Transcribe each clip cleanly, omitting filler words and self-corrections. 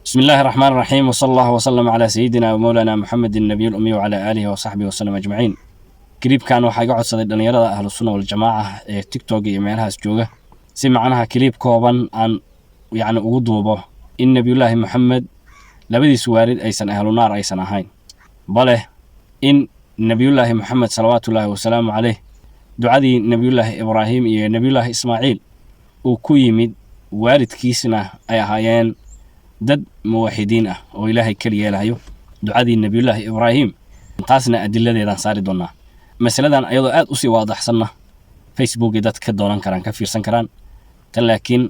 بسم الله الرحمن الرحيم، وصلى الله وسلم على سيدنا ومولانا محمد النبي الأمي وعلى آله وصحبه وسلم أجمعين. Clipkan waxaa iga codsaday dhallinyarada Ahlu Sunna Waljamaaca ee TikTok iyo meelahaas jooga, si macnaha clip kooban aan yacni ugu duubo in Nebiyullaahi Moxamed labadiis waalid aysan ahlu naar aysan ahayn, bale in Nebiyullaahi Moxamed salawaatullaahi wasalaamu caleyh ducadii Nebiyullaahi Ibraahim iyo Nebiyullaahi Ismaaciil uu ku yimid, waalidkiisna ay ahaayeen dad muwaxidiin ah oo Ilaahay keli yeelahayo, ducadii Nebiyullaahi Ibraahim. Taasna adiladeedaan saari doonaa. Masaladan ayadoo aad usii waadaxsanna Facebookii dad ka doonan karaan, ka fiirsan karaan tan, laakiin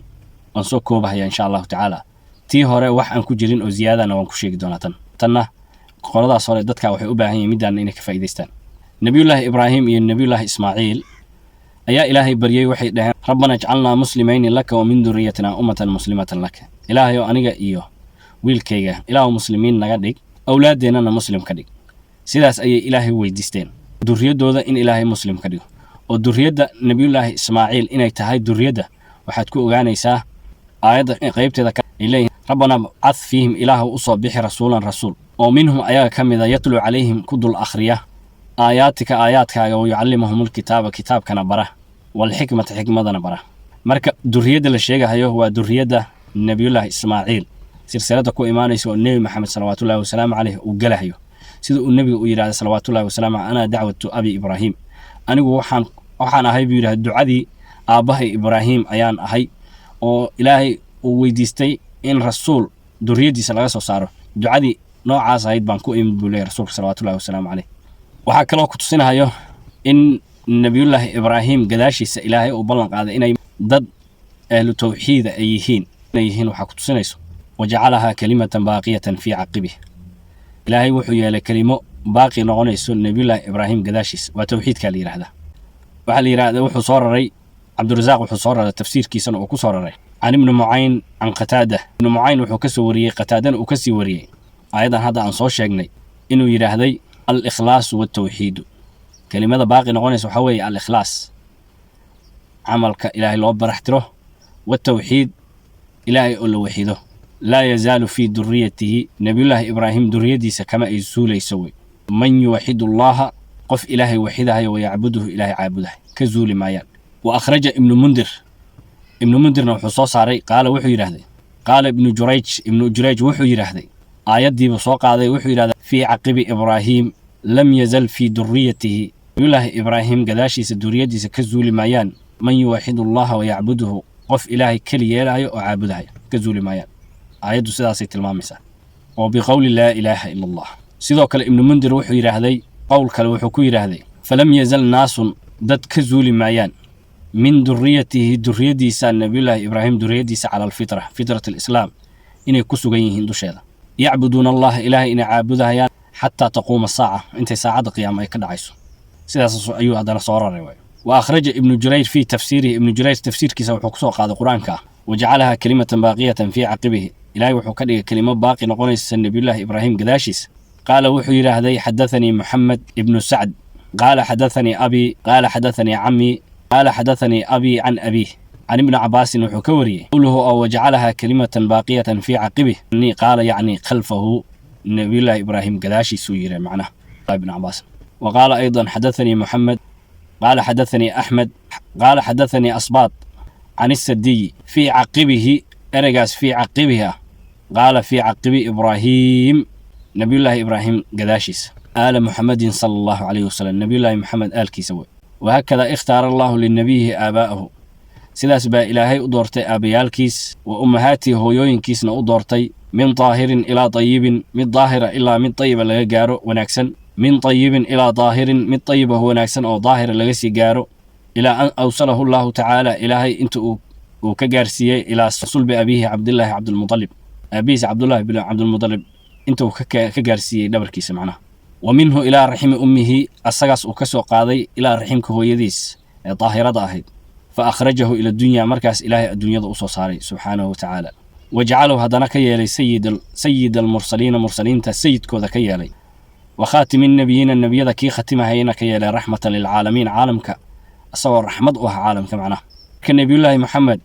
waan soo koobahaya insha Allahu tacaala. Tii hore wax aan ku jirin oo ziyaadana waan ku sheegi doonaa tan. Tanna qoladaas hore dadka waxay u baahan yihiin middaana inay ka faa'iidaystaan. Nebiyullaahi Ibraahim iyo Nebiyullaahi Ismaaciil ayaa Ilaahay baryey. Waxay dhaheen: ربنا اجعلنا مسلمين لك ومن ذريتنا أمة مسلمة لك. Ilaahayow, aniga iyo wiilkayga, Ilaahu muslimiin naga dhig, awlaaddeennana muslim ka dhig. Sidaas ayay Ilaahay weydiisteen, durriyaddooda in Ilaahay muslim ka dhigo. Oo durriyadda Nebiyullaahi Ismaaciil inay tahay durriyadda waxaad ku ogaanaysaa aayadda qaybteeda ay leeyihin: ربنا ابعث فيهم, Ilaahu usoo bixi, رسولا, rasuul oo منهم ayaga ka mida, يتلو عليهم, ku dul akhriya, آياتك, aayaadkaaga, ويعلمهم الكتاب, kitaabkana bara, والحكمة, xikmadana bara. Marka durriyadda la sheegahayo waa durriyadda Nebiyullaahi Ismaaciil, silsiladda ku imaanaysa oo Nebi Maxamed salawaatullahi wasalaamu caleyh uu gelahayo, sida uu nebiga u yidhahda salawaatullahi wasalaamu caleyh: أنا دعوة أبي إبراهيم. Anigu waxaan ahay, buu yidhahda, ducadii aabbahay Ibraahim ayaan ahay, oo Ilaahay uu weydiistay in rasuul durriyaddiisa laga soo saaro. Ducadii noocaas ahayd baan ku imid, buu leeyahy rasuulka salawaatullahi wasalaamu caleyh. Waxaa kaloo ku tusinahayo in Nebiyullaahi Ibraahim gadaashiisa Ilaahay uu ballan qaaday inay dad ahlu tawxiida ay yihiin inay yihiin waxaa ku tusinayso: وجعلها كلمة باقية في عقبه. Ilaahay wuxuu yeelay kelimo baaqi noqonayso Nebiyullaahi Ibraahim gadaashiisa, waa tawxiidkaa la yidhahdaa. Waxaa la yidhahdaa, wuxuu soo raray Cabdirasaaq, wuxuu soo raray tafsiirkiisana uu ku soo raray can Ibni Mucayn can Qataada. Ibnu Mucayn wuxuu ka soo wariyey, Qataadana uu ka sii wariyey, aayaddan hadda aan soo sheegnay inuu yidhaahday: الإخلاص والتوحيد. Kelimada baaqi noqonaysa waxaa weeye الإخلاص, camalka Ilaahay loo barax tiro, والتوحيد, Ilaahay oo la waxido. لا يزال في ذريته, Nebiyullaahi Ibraahim duriyaddiisa kama ay zuulayso wey, من يوحد الله, qof Ilaahay waxidahayo, ويعبده, Ilaahay caabudahay, ka zuuli maayaan. وأخرج ابن المنذر, Ibnu Mundirna wuxuu soo saaray, qaala, wuxuu yidhaahday: قال ابن جريج, Ibnu Jurayj wuxuu yidhaahday, aayaddiibuu soo qaaday, wuxuu yidhahday: في عقب إبراهيم لم يزل في ذريته, Nebiyullaahi Ibraahim gadaashiisa duriyaddiisa ka zuuli maayaan, من يوحد الله ويعبده, qof Ilaahay keli yeelahayo oo caabudahayo ka zuuli maayaan. Aayaddu sidaasay tilmaamaysaa, oo بقول لا إله إلا الله. Sidoo kale Ibnu Mundir wuxuu yidhaahday, qowl kale wuxuu ku yidhaahday: فلم يزل ناس, dad ka zuuli maayaan, من ذريته, duriyaddiisa, Nebiyullaahi Ibraahim duriyaddiisa, على الفطرة, فطرة الإسلام inay ku sugan yihiin dusheeda, يعبدون الله, Ilaahay inay caabudahayaan, حتى تقوم الساعة, intay saacadda qiyaama ay ka dhacayso. Sidaas ayuu haddana soo raray waay. وأخرج ابن جريج في تفسيره, Ibnu Jurayj tafsiirkiisa wuxuu kusoo qaaday Qur-aanka ah: وجعلها كلمة باقية في عقبه, Ilaahay wuxuu ka dhigay kelimo baaqi noqonaysa Nebiyullaahi Ibraahim gadaashiisa. قال, wuxuu yidhaahday: حدثني محمد ابن سعد قال حدثني أبي قال حدثني عمي قال حدثني أبي عن أبيه عن ابن عباس, wuxuu ka wariyey: قوله oo وجعلها كلمة باقية في عقبه, قال يعني خلفه, Nabiyullaahi Ibraahim gadaashiisuu yiri macnaha Ibn Cabaas. وقال أيضا: حدثني محمد قال حدثني أحمد قال حدثني أسباط عن السدي في عقبه, ereygaas في عقبه ah, قال في عقب إبراهيم, Nabiyullaahi Ibraahim gadaashiisa, آل محمد صلى الله عليه وسلم, Nabiyullaahi Maxamed aalkiisa wey. وهكذا اختار الله لنبيه آباءه, sidaas baa Ilaahay u doortay aabbayaalkiis, وأمهاته, hooyooyinkiisna u doortay, من طاهر إلى طيب, mid daahira ilaa mid tayiba laga gaaro wanaagsan, من طيب إلى طاهر, mid tayibahu wanaagsan oo daahira laga sii gaaro, إلى أن أوصله الله تعالى, Ilaahay inta uu ka gaarsiiyey, إلى صلب أبيه عبد الله Cabdulmutalib, aabihiis Cabdullaahi bin Cabdulmutalib inta uu ka gaarsiiyey dhabarkiisa macnaha, ومنه إلى رحم أمه, asagaas uu ka soo qaaday ilaa raximka hooyadiis ee daahirada ahayd, فأخرجه إلى الدنيا, markaas Ilaahay adduunyada usoo saaray subxaanahu watacaala, وجعله, haddana ka yeelay, سيد المرسلين, mursaliinta sayidkooda ka yeelay, وخاتم النبيين, nebiyada kii khatimahayna ka yeelay, رحمة للعالمين, caalamka isagoo raxmad u ah caalamka macnaha. Marka Nebiyullaahi Maxamed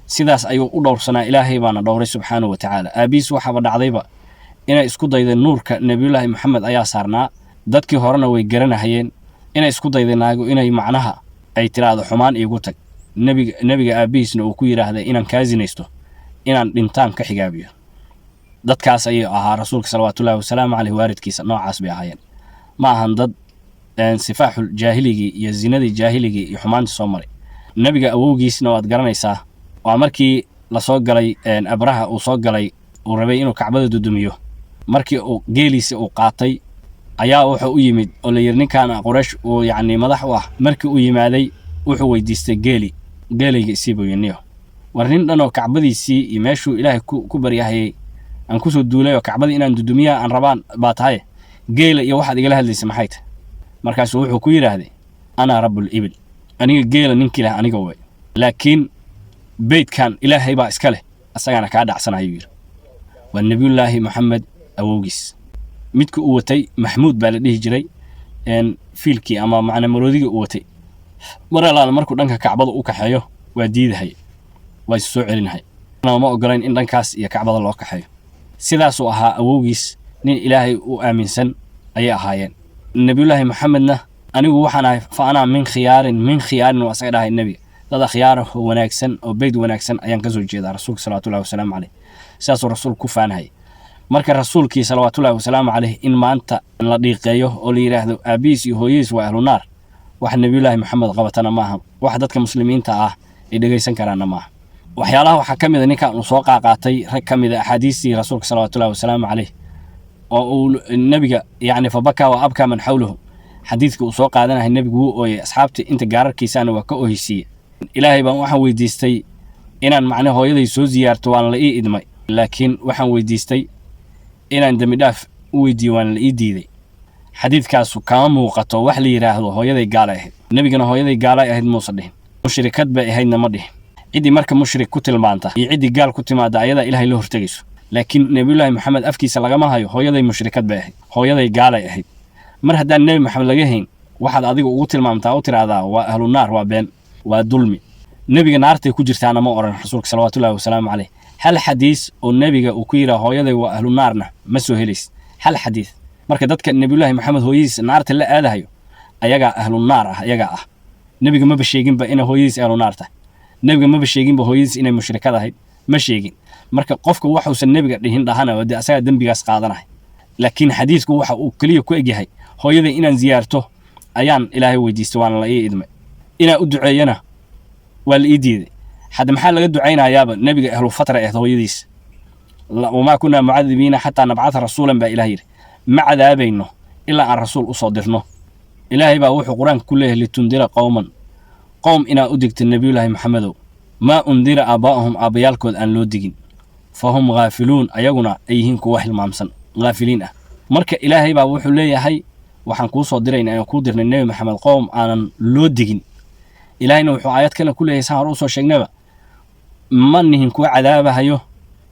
Sidaas ayuu u dhowrsanaa, Ilaahay baana dhowray subxaanahu wa tacaala. Aabihiis waxaaba dhacdayba inay isku dayday, nuurka Nebiyullaahi Maxamed ayaa saarnaa, dadkii horena way garanahayeen, inay isku dayday naago inay macnaha ay tiraahdo xumaan iigu tag nebiga. Nebiga aabbihiisna uu ku yidhaahday inaan kaa zinaysto inaan dhintaan ka xigaabiyo. Dadkaas ayuu ahaa rasuulka salawaatullaahi wasalaamu caleyh. Waalidkiisa noocaas bay ahaayeen, ma ahan dad sifaaxul jaahiligii iyo zinadii jaahiligii iyo xumaantii soo maray. Nebiga awowgiisna waad garanaysaa, waa markii lasoo galay Abraha uu soo galay, uu rabay inuu Kacbada dudumiyo. Markii uu geeliisa uu qaatay ayaa wuxuu u yimid oo la yidhi ninkan Quraysh uu yacni madax u ah. Markii uu yimaaday wuxuu weydiistay geeli, geelayga isiibu yiniyo. War nin dhan oo Kacbadiisii iyo meeshuu Ilaahay ku baryahayay aan kusoo duulay oo Kacbadii inaan dudumiyaa aan rabaan baa tahay, geela iyo waxaad igala hadlaysa maxay tahay? Markaasuu wuxuu ku yidhaahday anaa rabbul ibil, aniga geela ninkii leh aniga wey, laakiin beydkan Ilaahay baa iska leh, asagaana kaa dhacsanayuu yidhi. Waa Nebiyullaahi Maxamed awowgiis. Midka uu watay Maxmuud baa la dhihi jiray, fiilkii ama macna maroodigii uu watay. Mar allaale markuu dhanka Kacbada u kaxeeyo waa diidahay, waa isu soo celinahay, ma ogolayn in dhankaas iyo Kacbada loo kaxeeyo. Sidaasuu ahaa awowgiis, nin Ilaahay u aaminsan ayay ahaayeen. Nebiyullaahi Maxamedna anigu waxaan ahay fa anaa min khiyaarin, min khiyaarin waa asaga dhahay nebiga, dad akhyaar oo wanaagsan oo beyd wanaagsan ayaan kasoo jeedaa. Rasuulka salawaatullahi wasalaamu caleyh sidaasuu rasuulku ku faanahayay. Marka rasuulkii salawaatullahi wasalaamu caleyh in maanta la dhiiqeeyo oo la yidhaahdo aabbihiis iyo hooyadiis waa ahlu naar, wax Nebiyullaahi Maxamed qabatana maaha, wax dadka muslimiinta ah ay dhegaysan karaanna maaha. Waxyaalaha waxaa ka mid a ninkan uu soo qaaqaatay rag ka mid a axaadiistii rasuulka salawaatullahi wasalaamu caleyh oo uu nebiga yacni fabakaa wa abkaa man xawlahu, xadiidka uu soo qaadanahay, nebigu wuu ooyey, asxaabtii inta gaararkiisaana waa ka oohaysiiyey. Ilaahay baan waxaan weydiistay inaan macne hooyaday soo ziyaarto, waan la ii idmay, laakiin waxaan weydiistay inaan dembi dhaaf u weydiiyo, waan la ii diiday. Xadiidkaasu kama muuqato wax la yidhaahdo hooyaday gaalay ahayd. Nebigana hooyaday gaalay ahayd muusa dhihin, mushrikad bay ahaydna ma dhihin. Ciddii marka mushrik ku tilmaanta iyo ciddii gaal ku timaada ayadaa Ilaahay la hortegayso, laakiin Nebiyullaahi Maxamed afkiisa lagama hayo hooyaday mushrikad bay ahayd, hooyaday gaalay ahayd. Mar haddaan Nebi Maxamed laga hayn, waxaad adiga ugu tilmaamtaa u tiraahdaa waa ahlu naar, waa been, waa dulmi. Nebiga naartay ku jirtaana ma oran rasuulka salawaatullahi wasalaamu caleyh. Hal xadiis oo nebiga uu ku yidhaha hooyaday waa ahlu naarna ma soo helays, hal xadiis. Marka dadka Nebiyullaahi Maxamed hooyadiis naarta la aadahayo ayagaa ahlu naar ah, ayagaa ah. Nebiga maba sheeginba inay hooyadiis ahlu naar tahay, nebiga maba sheeginba hooyadiis inay mushrikad ahayd, ma sheegin. Marka qofka waxuusan nebiga dhihin dhahana dee asagaa dembigaas qaadanahay. Laakiin xadiisku waxa uu keliya ku egyahay hooyaday inaan ziyaarto ayaan Ilaahay weydiistay, waana la ii idmay, inaan u duceeyana waa la ii diiday. Hadda maxaa laga ducaynayaaba? Nebiga ahlu fatra ahayd hooyadiis. Wamaa kunaa mucadibiina xataa nabcatha rasuulan baa Ilaah yidhi, ma cadaabayno ilaa aan rasuul usoo dirno. Ilaahay baa wuxuu Qur-aanka ku leeyahay litundira qowman, qowm inaad u digta Nebiyullaahi Maxamedow, maa undira aabbaa'ahum, aabbayaalkood aan loo digin, fa hum khaafiluun, ayaguna ay yihiin kuwa hilmaamsan, haafiliin ah. Marka Ilaahay baa wuxuu leeyahay waxaan kuu soo dirayna aan kuu dirnay Nebi Maxamed qowm aanan loo digin. Ilaahayna wuxuu aayad kale ku leeyahay, saan hore usoo sheegnaba, ma nihin kuwa cadaabahayo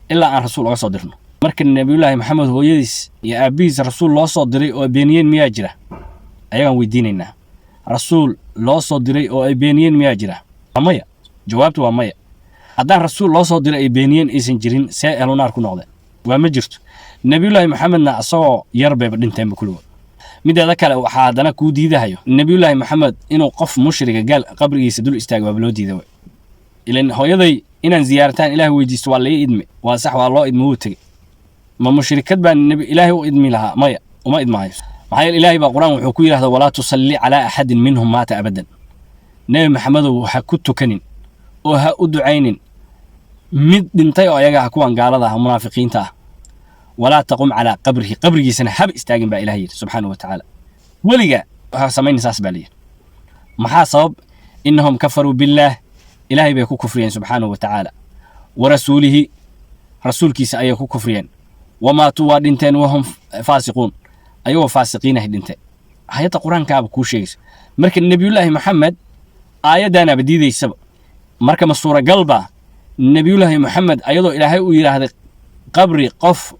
ilaa aan rasuul uga soo dirno. Marka Nebiyullaahi Maxamed hooyadiis iyo aabbihiis rasuul loo soo diray oo ay beeniyeen miyaa jira? Ayagaan weydiinaynaa, rasuul loo soo diray oo ay beeniyeen miyaa jira? Waa maya, jawaabtu waa maya. Haddaan rasuul loo soo diray ay beeniyeen aysan jirin, see ahlu naar ku noqdeen? Waa ma jirto. Nebiyullaahi Maxamedna asagoo yar bayba dhinteenba kulligood. Mideeda kale waxaa haddana kuu diidahayo Nebiyullaahi Maxamed inuu qof mushriga gaal qabrigiisa dul istaago waaba loo diida. Ilan hooyaday inaan ziyaartaan Ilaahay weydiisto waa la ii idmi, waa sax, waa loo idmi, wuu tegey. Ma mushrikad baan nebi Ilaahay u idmi lahaa? Maya, uma idmaayo. Maxaa yeele Ilaahay baa Qur-aan wuxuu ku yidhahdaa walaa tusalli calaa axadin minhum maata abadan. Nebi Maxamedow ha ku tukanin oo ha u ducaynin mid dhintay oo ayaga ah, kuwan gaalada ah, munaafiqiinta ah. Walaa taqum calaa qabrihi, qabrigiisana haba istaagin baa Ilaah yidhi subxaanahu wa tacaala. Weliga ha samaynin saas baa layidhi. Maxaa sabab? Innahum kafaruu billaah, Ilaahay bay ku kufriyeen subxaanahu wa tacaala, wa rasuulihi, rasuulkiisa ayay ku kufriyeen, wamaatuu, waa dhinteen, wahum faasiquun, ayagoo faasiqiinahay dhinteen. Aayadda Qur-aankaaba kuu sheegaysa. Marka Nebiyullaahi Maxamed aayaddaanaaba diidaysaba. Marka ma suuragal baa Nebiyullaahi Maxamed ayadoo Ilaahay uu yidhaahday qabri qof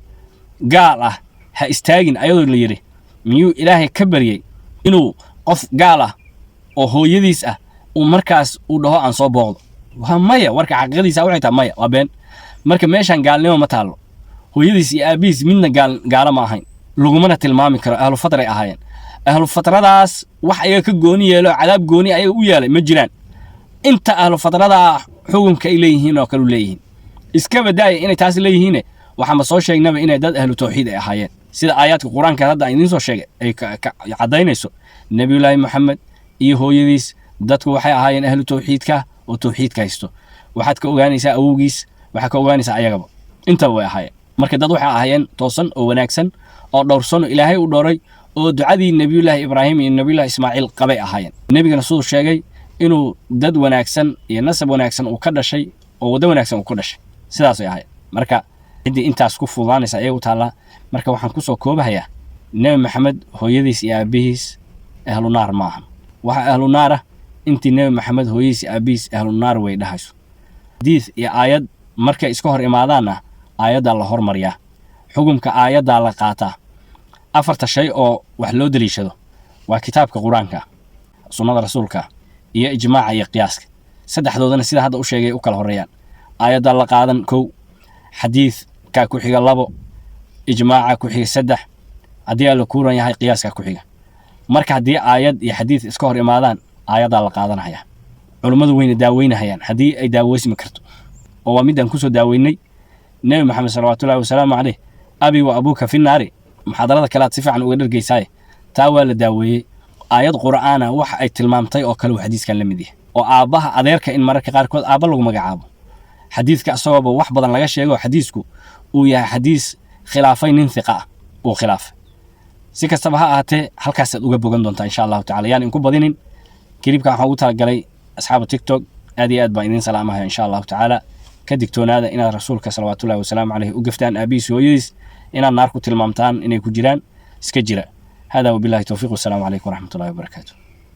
gaal ah ha istaagin ayadoo la yidhi, miyuu Ilaahay ka baryey inuu qof gaal ah oo hooyadiis ah uu markaas uu dhaho aan soo booqdo? Waa maya. Warka xaqiiqadiisa waxay tahay maya, waa been. Marka meeshan gaalnimo ma taallo. Hooyadiis iyo aabihiis midna gaal gaalo ma ahayn, lagumana tilmaami karo. Ahlu fatray ahaayeen. Ahlu fatradaas wax ayaga ka gooni yeelo, cadaab gooni ayaga u yeelay ma jiraan. Inta ahlu fatradaa xukunka ay leeyihiin oo kale u leeyihiin, iska badaaya inay taas leeyihiine. Waxaanba soo sheegnaba inay dad ahlu tawxiid ay ahaayeen, sida aayaadka Qur-aanka hadda aan idiin soo sheegay ay caddaynayso. Nebiyullaahi Maxamed iyo hooyadiis dadku waxay ahaayeen ahlu tawxiidka oo tawxiidka haysto. Waxaad ka ogaanaysaa awowgiis, waxaad ka ogaanaysaa ayagaba, intaba way ahaayeen. Marka dad waxay ahaayeen toosan oo wanaagsan oo dhowrsan oo Ilaahay u dhowray oo ducadii Nebiyullaahi Ibraahim iyo Nebiyullaahi Ismaaciil qabay ahaayeen. Nebigana siduu sheegay inuu dad wanaagsan iyo nasab wanaagsan uu ka dhashay oo waddo wanaagsan uu ku dhashay, sidaasay ahaayeen. Marka ciddii intaas ku fududaanaysa ayagu taallaa. Marka waxaan kusoo koobahayaa, Nebi Maxamed hooyadiis iyo aabihiis ahlu naar ma aha. Waxa ahlu naar ah intii Nebi Maxamed hooyadiis iyo aabihiis ahlu naar way dhahayso. Xadiis iyo aayad markay iska hor imaadaanna, aayaddaa la hormariyaa, xukumka aayaddaa la qaataa. Afarta shay oo wax loo daliishado waa kitaabka Qur-aanka, sunnada rasuulka iyo ijmaaca iyo qiyaaska. Saddexdoodana sida hadda u sheegay u kala horreeyaan. Aayaddaa la qaadan kow, xadiidkaa ku xiga labo, ijmaaca ku xiga saddex, haddii alla kuuran yahay qiyaaskaa ku xiga. Marka haddii aayad iyo xadiid iska hor imaadaan, aayaddaa la qaadanaya. Culummadu wayna daaweynahayaan haddii ay daaweysmi karto, oo waa midaan kusoo daaweynay Nebi Maxamed salawaatullahi wasalaamu caleyh, "أبي وأبوك في النار". Muxaadarada kale aad si fiican uga dhargaysaaye, taa waa la daaweeyey. Aayad Qur'aana wax ay tilmaamtay oo kale uu xadiiskan la mid yahay, oo aabbaha adeerka in mararka qaarkood aabba lagu magacaabo. Xadiidka isagooba wax badan laga sheego, xadiisku uu yahay xadiis khilaafay, nin hiqa ah uu khilaafay. Si kastaba ha ahaatee, halkaasaad uga bogan doontaa insha Allahu tacala. Yaan inku badinin. Clipka waxaan ugu talagalay asxaabu TikTok. Aad iyo aad baan idiin salaamahaya. Insha Allahu tacaala ka digtoonaada inaad rasuulka salawaatullahi wasalaamu caleyhi u gaftaan, aabihiis, hooyadiis inaad naar ku tilmaamtaan inay ku jiraan. Iska jira. Hada wabillahi towfiiq, wasalaamu calaykum waraxmatullahi wabarakaatu.